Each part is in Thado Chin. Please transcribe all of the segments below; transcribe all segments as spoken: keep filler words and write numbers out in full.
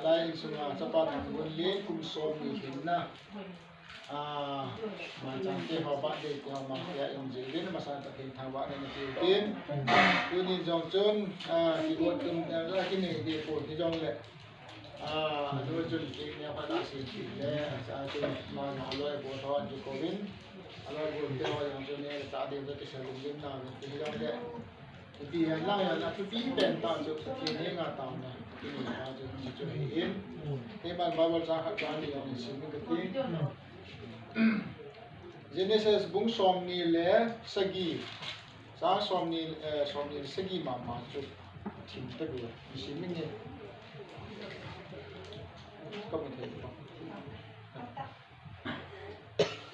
Lai insunga chapa Thangvunlen kum som ni lhinna. Ah, maicham te ho birthday te ho ma tia in jil din, amasan Pathen thangvahna in jil din. Tuni jong chun, ah, kigotna, ah, kinei ding pon hijongle. Ah, anu chun cake neo khat asin kit le, acha chun ama jong aloi abol ho ahin kouvin. Aloi abol te ho jong chun neo le chah ding toh kisei lunggim nauvin ti hijongle. Ipi hihen lang hihen a thupi pen tah chu Pathen henga taona kinei pa chu hichu ahi in. Keiman Bible chang khat chang ni jong sim inge kati. Genesis bung somni le sagi. Chang somni, eh, somni le sagi mama chu thim tah bou. Sim inge. Ka mu thei pa.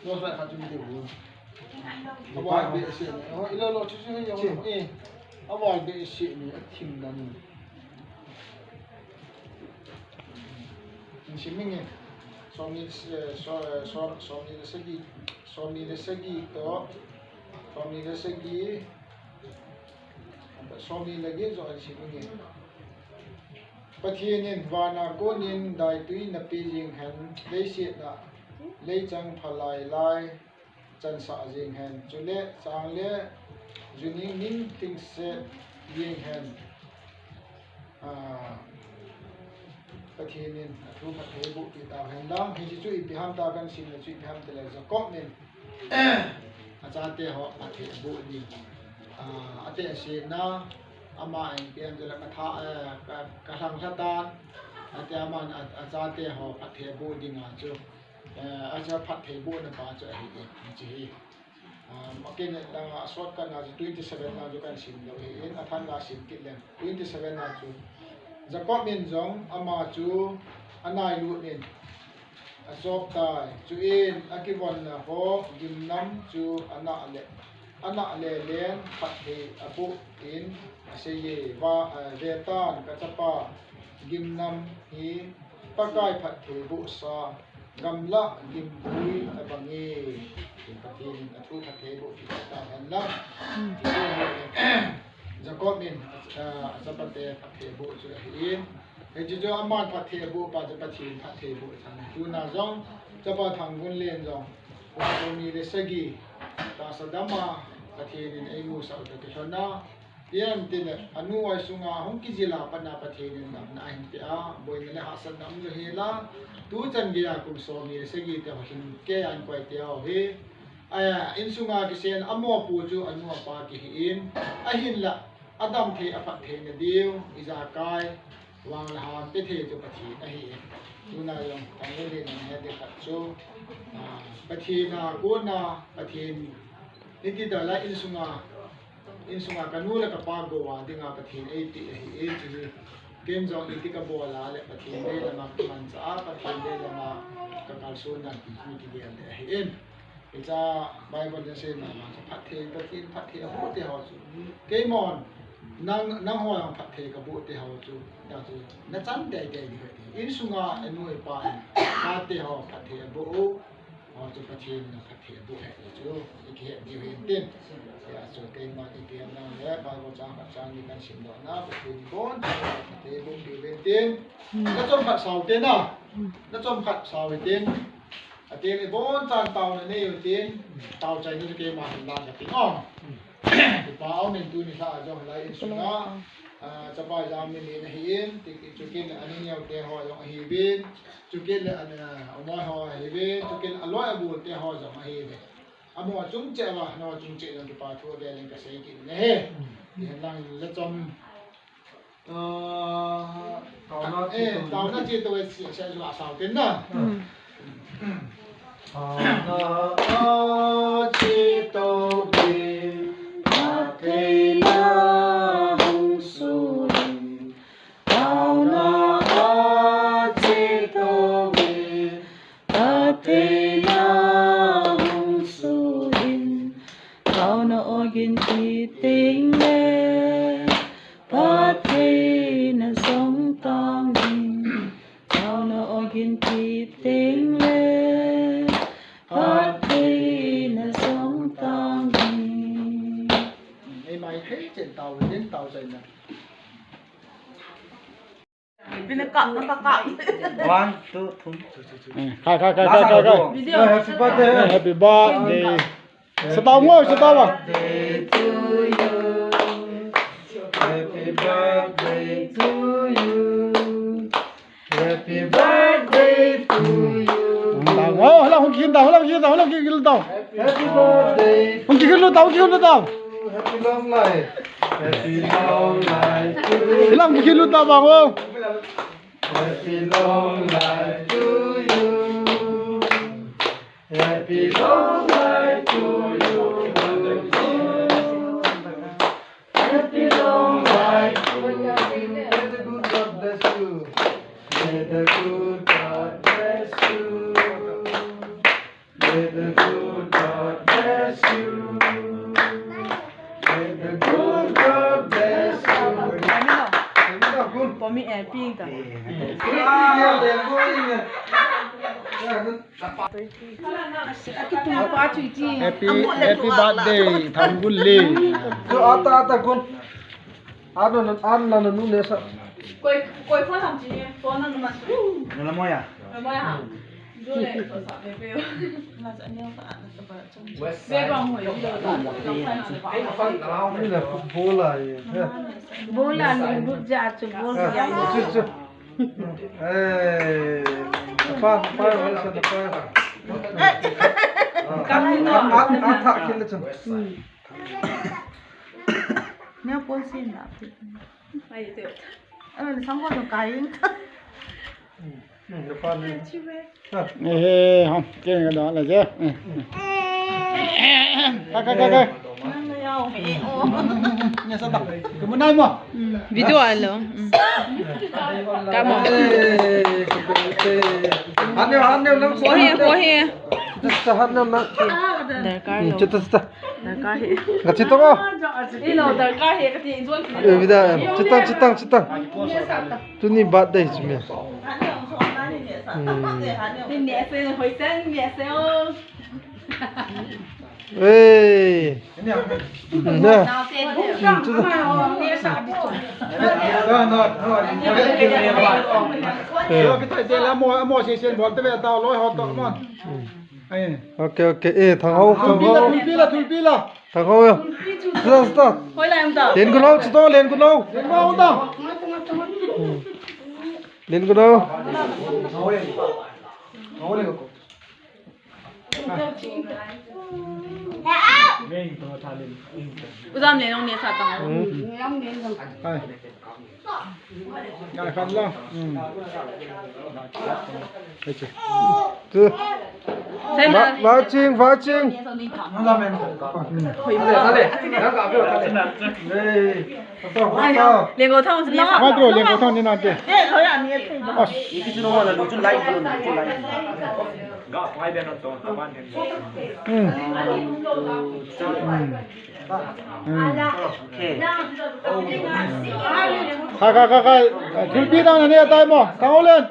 Lo sa kha chu mi de bu. Aval behseh ni. Oh, ilo lo chu chu hi jong. Eh. Aval behseh ni, athim dan ni. Sim inge. Somni, eh, so, eh, so, somni le sagi. Somni le sagi toh. Somni le sagi. Somni le get jong sim inge. Pathen in vana konin daitui napeh jing hen, leiset a leichang phalai lai chansah jing hen, chule chang le ju ning ning tingse jing hen. Ah, Pathen in athu phatthei boh peh tau hen lang, hiche chu ipi ham tia kasim le chu ipi ham tile Jacob in achate ho phatthei aboh ding. Ah, atehsetna, ama in ipi ham tile ka tha, eh, ka, ka lhang lha tan, ati aman a, achate ho phatthei aboh dinga chu, eh, acha phatthei bohna pa chu ahi e, hiche hi. Ah, makin langa shortcut na chu twenty seven na chu kahin sim lou ahi in, athan la sim kit leng. Twenty seven na chu Jacob in jong ama chu anailut in, achop tai. Chuin akivonna ho gimnam chu ana le, ana le len phatthei aboh in aseiye, va, eh, vetan kachapa gimnam hi Pakai phatthei bohsa gamlah gimpui abang e. Pathen in athu phatthei boh peh tau hen lang. Jacob in, ah, achapate phatthei aboh chu ahi in. Hiche chu aman phatthei aboh pa chu Pathen phatthei boh chan. Tuna jong, chapa Thangvunlen jong, kum somni le sagi, tahsa dama, Pathen in eimusah u toh kilhona, ipi ham tile, anu oi sunga hung kijil a pat a Pathen in damna ahin peh a, boina le hahsatna umlou hel a, tuchan geiya kum somni le sagi te ho hin kei a ahin koi te ho hi, a, insunga kisei a amopo chu anu apa kihi in, ahinla, adam thei a phatthei na diu, ijakai, vang le ham pe thei chu Pathen ahi. Tuna jong, Thangvunlen in ahet ding khat chu, ah, Pathen a kona, Pathen, hiti tah lai insunga, insunga kanu le kapa gou a dinga Pathen eipeh ahi e, chuhi. Ken jong iti kabol a le Pathen deilama kamanchah a, Pathen deilama kakalson dan ti chu kigel le ahi in. Hiche Bible in asei mama chu phatthei, Pathen phatthei aboh te ho chu. Keimon, nang, nangho jong phatthei kaboh te ho chu, tia chu nachan teitei ding ahi. Insunga anu ipa in, chate ho phatthei aboh u, ho chu Pathen in phatthei aboh ahi chu, ikihet diu hin tin. Hijeh chun keima ipi ham nang le, Bible chang khat chang ni kahin simdoh na, Pathen in abonchan phatthei boh peh uvin tin. Nachom khat sao te na, nachom khat sao hitin. Ateng le abonchan taona nei utin, taochaina chu keima hin lang kati o. Kipa um in tuni lha a jong lai insunga, ah, chapa jam ni ni ahi in, ti, chukit le anu neo te ho jong ahiuvin, chukit le an, ah, umoi ho ahiuvin, chukit le aloi agol te ho jong ahiuvin. Amaho chung cheh uva, nangho chung cheh jong kipa thu avel in kasei kit in ahi. Ti hen lang le chom. Ah, taona eh, che to. Taona che to, eh, se, se, se, sao tin na. Hmm. Taona a che to ve, Pathen a hung suin. Taona a che to ve, Pathen a hung suin, taona ogin ti teng le, Pathen a jong tang ding. Taona ogin ti teng le, Pathen a jong tang ding. Ei mai thei chen tao, chen tao chen na. Pina One, two, three. Eh, khai, khai, khai, khai, khai, khai. Video. Eh, happy birthday. Eh, happy birthday. Sataw mo, sataw mo. Happy birthday to you. Happy birthday to you. Tao, oh, hala hung kihin tao, hala hung kihin tao, hala hung kihin tao. Happy birthday. Hung kihin tao, hung kihin tao. Happy long life. Happy long life to you. Hala hung kihin tao bang, oh. Happy long life to you. Happy long life to you. Happy long life to you. May the good God bless you. May the good God bless you. May the good God bless you. May the good God bless you. Pomi, eh, pink. Happy, happy birthday, Thangbulli. Chu ata, ata kun. Ano, ano, ano, nu ne sa. Koi, koi phone ham chi, phone number. Nala mo ya? Nala mo ya. Bola, ni bu ja chu bola. Chu, chu. Eh, apa, apa, apa, apa. Kam ni no. At, at, at, at, at, at, at, Neo pon sin la. Ai, te. Ano, ni sang ko no kain. Hmm, hmm, depan ni. Eh, ha, ke ga da la je. Eh. Ka, ka, ka, ka. Nang ya o. Ni sa ta. Ke mo nai mo. Video a lo. Ka mo. Eh, ke, ke. Ano, ano, lang. Ko he, ko he. Just ano na. Darkar lo. Chuta, chuta. Darkar he. Gachi to ko. Ilo darkar he kati injuan. Eh, vida. Chitang, chitang, chitang. Tuni birthday chu mi. Hmm. Ni ne se hoi sang ni se o. Hey. Na. Hmm, chuta. Eh. Mo, mo, sen, sen, bol te ve ta loi ho to, mo. Hmm. Ai. Ok, ok. Eh, Thang Ho, Thang Ho. Thulpi la, thulpi la, thulpi la. Thang Ho ya. Stop, stop. Hoi lai um ta. Len gu lo, stop, len gu lo. Len gu lo ta. Len gu lo. Uzam le nong ne sa ta. Hmm. Ai. Ngai khan lang. Hmm. Hei che. Tu. Sai ma. Va, va ching, va ching. Hei. Ai, lenggou thong sini. Ma tu lenggou thong ni na te. Eh, lo ya ni te. As. Hmm. Hmm. Hmm. Khai, khai, khai, khai. Thulpi nang ne tai mo. Thang Ho len.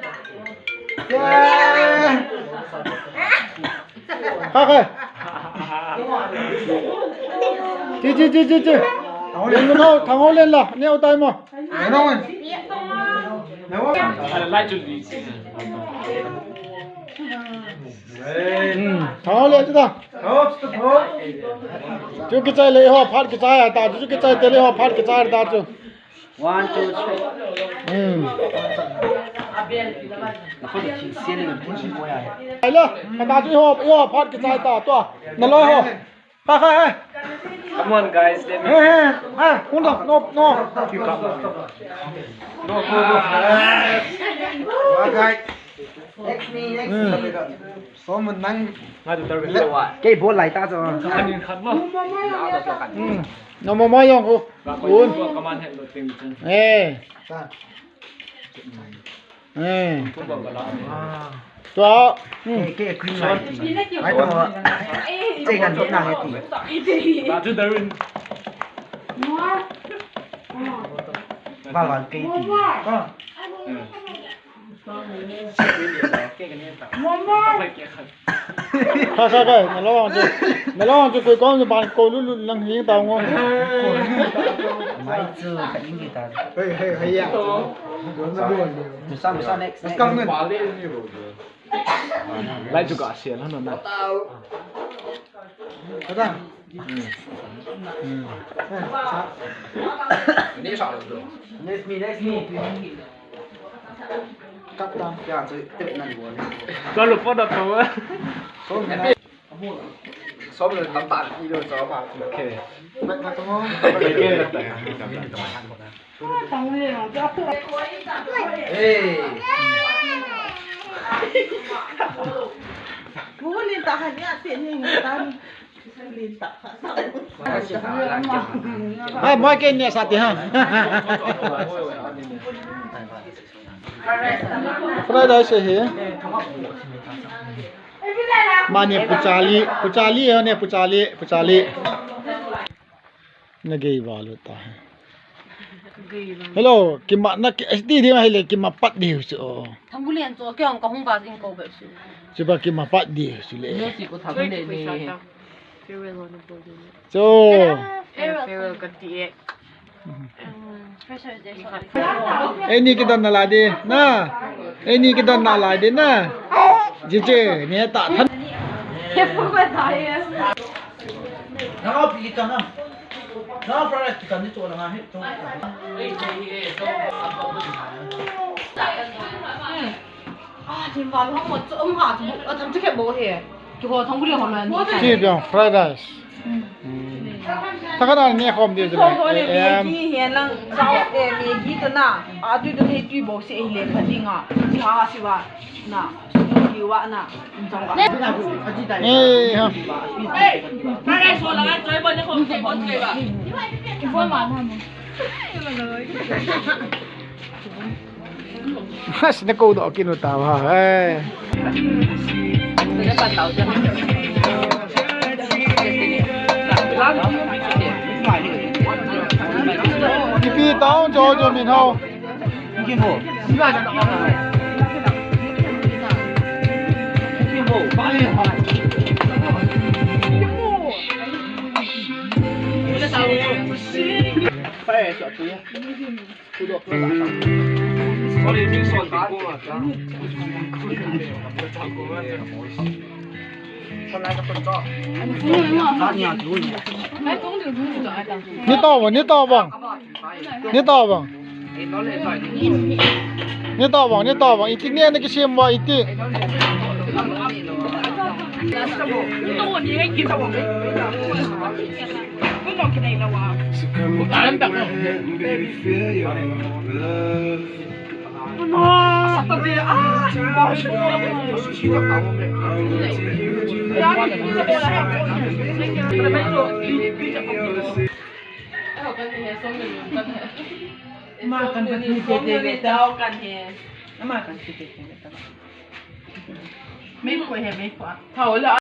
Khai, khai. Chi, chi, chi, chi, chi. Len mo, Thang Ho len la. Ne tai mo. Hmm. Thang Ho len ta. Chu kichai le ho phat kichai ta, chu kichai te le ho phat kichai ta chu. One, two, three. Hmm. Ai la, ka ta chu ho, ho phat kichai ta to. Na loi ho. Khai, khai, khai. Come on, guys, let me. Hey, hey, hey, hold on, no, no. You come. No, go, go. One guy. Next me, next me. Hmm. Someone nang. Nga tu tar. Kei bol lai ta cho. Ani khat mo. Hmm. No mo mo yong ko. Kun. Kaman het lo ting chen. Eh. Eh. Tua. Hmm. Kei, kei green light. Ai to. Che kan ni na he ti. Ba chu darin. Ba lan kei ti. Khai, khai, khai, na lo ang che. Nalong chu koi kong chu ban ko lu lu lang hi ta ngo. Mai chu ka ing ki ta. Hey, hey, hey, ya. Musa, musa, next, next. Lai chu ka sia la no na. Ka ta. Next me, next me. Kap ta. Ya, chu te nan bo. Ka lu po da po. Som le tam tan i lo so pa. Okay. Hey. Bulin ta han ya te ni ni ta ni. Bulin ta ha sa. Hai, moi ke ni sa ti ha. Fried rice hi. Mani puchali, puchali he ne, puchali, puchali. Na gei ba lo ta. Hello, kima na ki S D di ma hele kima pat di hu so. Thambulian cho ke ong ka hung ba in ko be su. Chuba kima pat di hu so le. Ne si ko thambulian ne. Cho. Farewell ka ti e. Eini kidon na lai de na. Eini kidon na lai de na. Jije, ne ta than. He pu ba ta ye. Na pi ta na. Na fried rice ta ni cho na he. Ah, thim val ho mo chu um ha chu a tham chu khe bo he. Ki ho thong bul ho lo ni. Chi biang fried rice. Thakhat a ne khom dia chu le. Em. Ki he lang sao e Maggi to na. A tui to thei tui bo se le kha dinga. Chi ha si wa na. Ki wa na. Eh, ha. Fried rice ho la ngai choi bo ne khom choi bo choi ba. Ki bo ma na mo. Mas na ko do kinu ta ba, eh. Ipi tao jo jo min hao. Ni to bang, ni to bang. Ni to bang. Ni to bang, ni to bang. Iti ni na kisem ba iti. Ma kan ti te te ta. Ma kan ti te te ta. Mei ko he, mei ko. Thao la.